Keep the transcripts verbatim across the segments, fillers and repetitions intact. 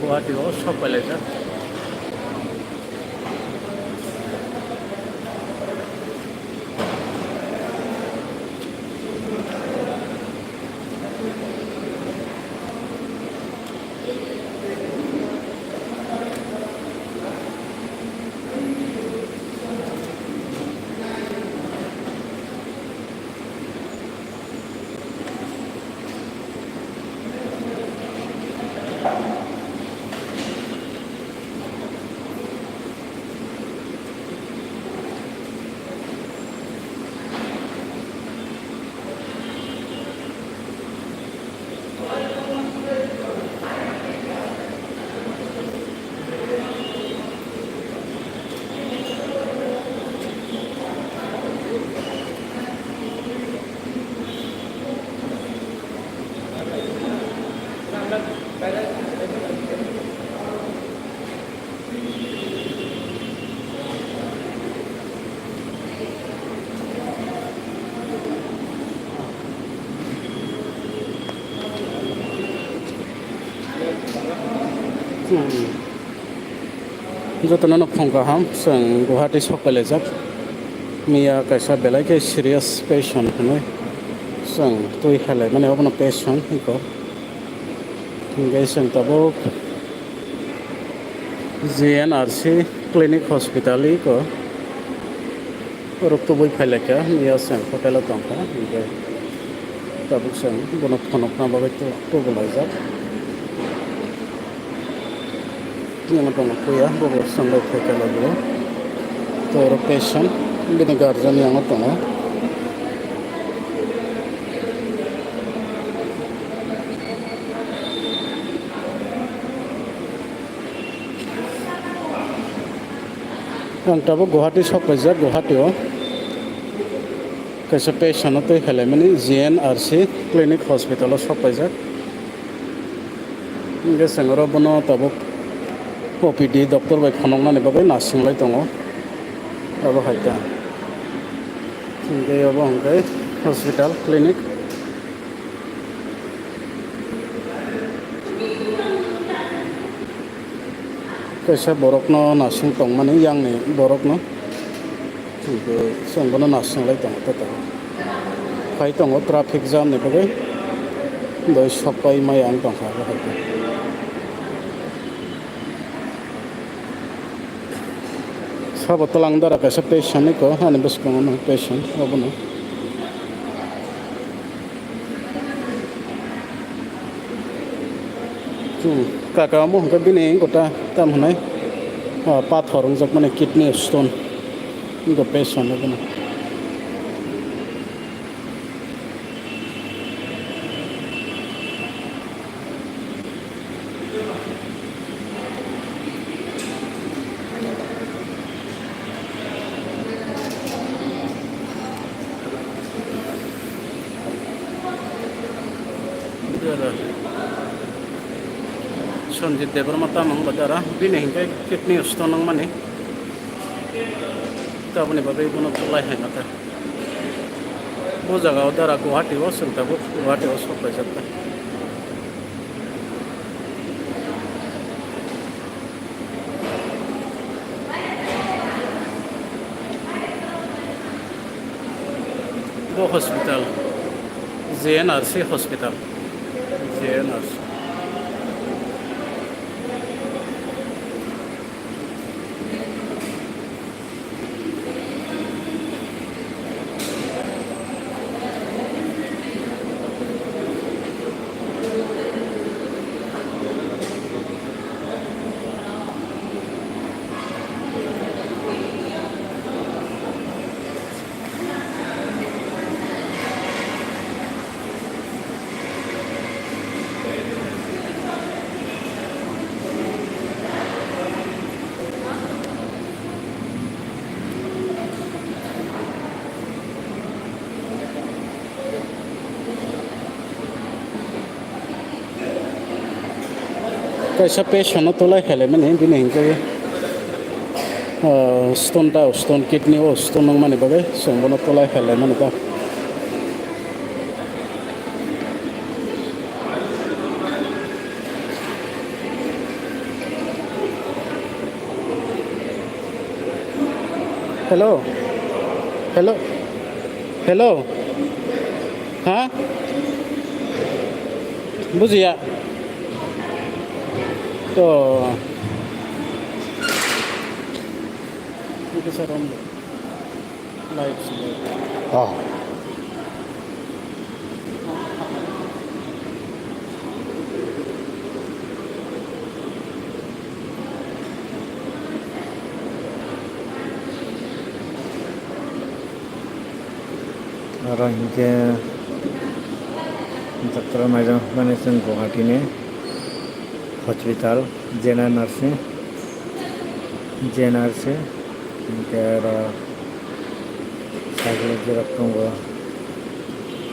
Guwahati o sok pailaijak. Hmm. Jotono no phung kaham, chwng Guwahati sok pailaijak. Miya kaisa belai khe serious patient hinwi chwng twi khlai mani, obono patient hinwi kok. Hingke chwng tabuk G N R C Clinic Hospital iko rok tubui phailaikha, miya chwng hotel o tongkha, hingke tabuk chwng bono phunukna bagwi tu-, tubulaijak. Yang tongo puya, bobo chwng bai phaikha labo. To oro patient, bini guardian yang tongo. Ang tabuk Guwahati sok paijak, Guwahati o kaisa patient no twi khlai mani G N R C Clinic Hospital o sok paijak. Hingke chwng oro bono tabuk O P D doctor bai khonoknani bagwi nasinglai tongo. Abo hai ta. Hingke abo hingke hospital, clinic. Kaisa borokno nasing tongmani, yangni borokno. Hingke chwng bono nasinglai tongo, tei tongo. Phai tongo traffic jam ni bagwi. Doi sok pai maya wng tongkha, bo hai khe. Sabo twlang dara kaisa patient ni ko, ani bwskango no patient, obono. Hmm, kaka omo hwnkhe bini gota tam hwnai, ah, pathor wngjak mani, kidney stone wngkha patient obono. Sanjit Debbarma tamo wngkha dara, bini hinkhe kidney stone wngmani, taboni bagwi bono tulai hai mata. Bo jaga o dara Guwahati o chwng tabuk Guwahati o sok paijak kha. Bo hospital, G N R C hospital, G N R C. Kaisa patient no tulai khailai mani, bini hinkhe, ah, stone ta, stone, kidney o stone wngmani bagwi chwng bono tulai khailai mani ba. Hello. Hello. Hello. Ha? Bujiya. To. Ini ke sarong. Live sih. Oh. Oro hinkhe doctor naijak mani chwng Guwahati ni hospital, general nursing, J N R C, hinkhe oro psychology rok tongo.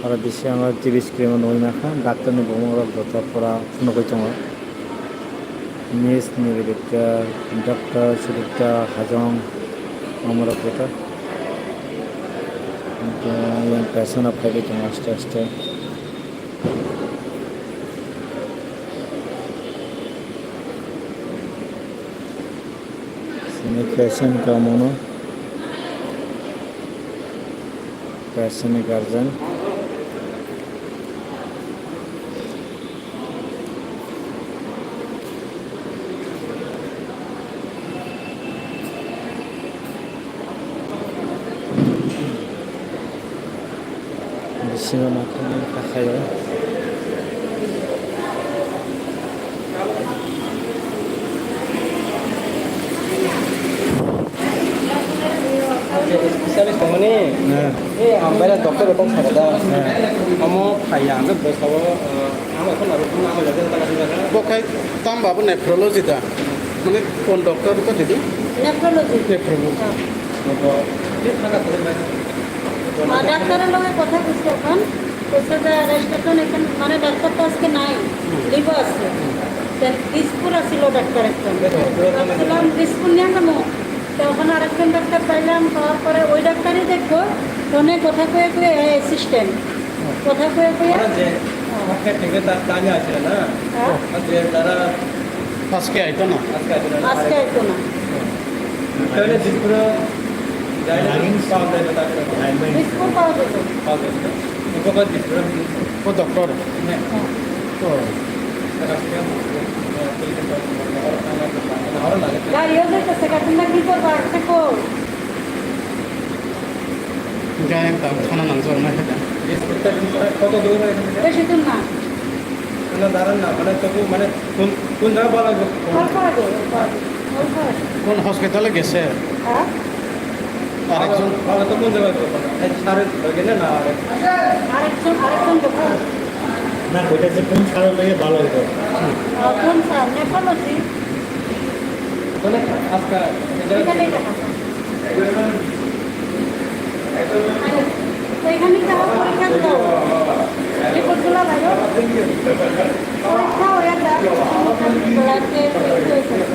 Oro bisingo T V screen o nugwi mankha, doctor ni bumung rok joto pura phunugwi tongo. Miss Niribikya, Doctor Sudipta Hajong, omorok joto. Hinkhe yang patient rok phaibai tongo aste aste. Sini patient kamono, patient ni guardian. Bisingo nangkukmani kakhaio. Specialist tongmani? Eh. Eh, ang baira doctor rok tong sakha da. Eh. Omo phaiya, ang bwskango, eh, Bo khai tamo ba bo nephrology da? Mane kon doctor ko didi? Nephrology. Nephrology. Ma doctor-এর লগে কথা কইছি এখন। কইছে যে registration এখান মানে ডাক্তার তো আজকে নাই, leave-ও আছে। তে দিসপুর আছিল ডাক্তার একজন। ভাবছিলাম দিসপুর নিয়ে যাবো। তখন আরেকজন ডাক্তার পাইলাম, পাওয়ার পরে ওই ডাক্তারই দেখবো, ফোনে কথা কয়ে কয়ে, এই অ্যাসিস্ট্যান্ট। কথা কয়ে কয়ে। ওরা যে, হ্যাঁ। আমাকে ঠিক আছে, তা, তা নিয়ে আসে না। হ্যাঁ। আর যে তারা আজকে আইতো না। আজকে আইতো না। আজকে আইতো না। তাহলে দিসপুরে যাইলে পাওয়া যায় না, তারপরে দিসপুর পাওয়া যায় না। পাওয়া যায় না। উপকার দিসপুরে। ও ডক্টর। হ্যাঁ। ও। গাড়িও যাইতেছে, এখন না কি করবো, আসতে কো? Gaya tang khana nang jor nai khe. কত দূর হয় এখান থেকে? বেশি দূর না। না, দাঁড়ান না, মানে তবু মানে কোন, কোন জায়গা ভালো লাগবে? অল্প আগে, অল্প আগে, অল্প আগে। কোন হসপিটালে গেছে? হ্যাঁ? আরেকজন? ভালো, ভালো তো কোন জায়গায় হবে? এই স্যারের ওইখানে না, আরেক আরেকজন, আরেকজন দোকান। না, ওইটা যে কোন স্যারের লগে ভালো হতো? আহ, কোন স্যার? নেপালজি। তাহলে আজকে এটা এখানেই দেখাবো। তো এখানে তো আমার পরীক্ষা দাও। রিপোর্টগুলো ভালো। পরীক্ষা হয়ে যাক। Blood test, x ray.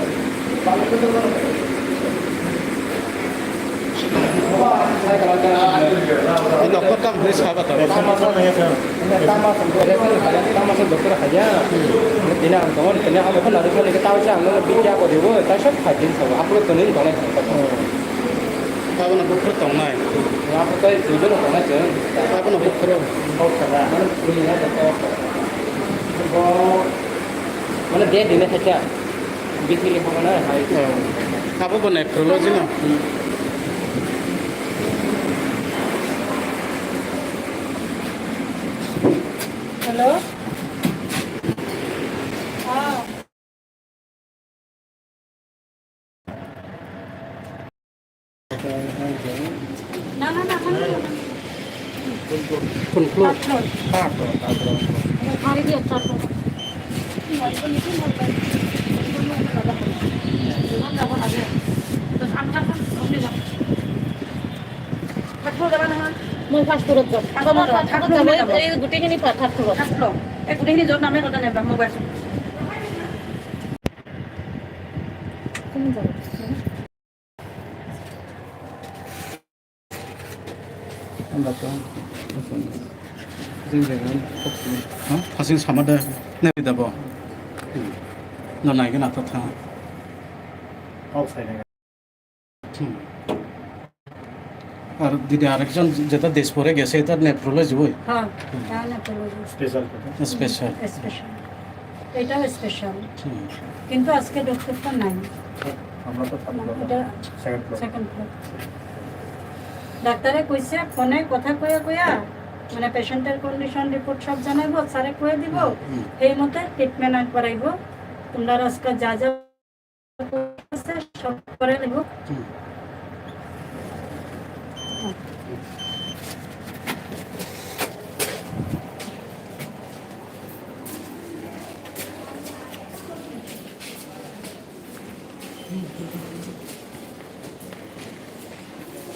Doctor kam hwnwi saba tongo. Tama song, tama song doctor haya. Tini ang tongo, tini ang phone nari phone ke tao chang no bigya ko dibo, ta shop khai din sabo. Apro toni tongnai. Abono buphuru tongnai. Apro tai duijon tongnai chwng. Abono buphuru. Kok sara, mane phuru ni na kok sara. Bo, mane de dine khacha. Bikini hokna hai. Oh. Abo bo nephrology no? Hello? Ah. Na, na, na, na, na. Kun floor? Third floor. Third floor, third floor. Hari dia third floor. Third floor jaba na? Moi first floor jab. Third floor jaba. Third floor jaba. Ei, gutei hini pa, third floor. Third floor. Ei, gutei hini jab na, ami kota neba, mobile. Kung jaba. Ang ba tong. Jeng jeng ang kok sini. Ha? Hasing sama de. Ne da bo. No nai gana to tha. Kok sai ne. Hmm. আর দিদি আরেকজন যেটা দিসপুরে গেছে, এটা নেফ্রোলজি ওই? হ্যাঁ, এটা nephrology. Special কথা। স্পেশাল। স্পেশাল। এটাও স্পেশাল। হুম। কিন্তু আজকে ডক্টরটা নাই। আমরা তো থার্ড ফ্লোর। এটা সেকেন্ড ফ্লোর। Second floor. ডাক্তারে কইছে ফোনে কথা কইয়া কইয়া মানে পেশেন্টের কন্ডিশন রিপোর্ট সব জানাইবো, স্যারে কইয়া দিব। হুম। এই মতে ট্রিটমেন্ট আর করাইবো। তোমরা আজকে যা যা আছে সব করে নিব। হুম।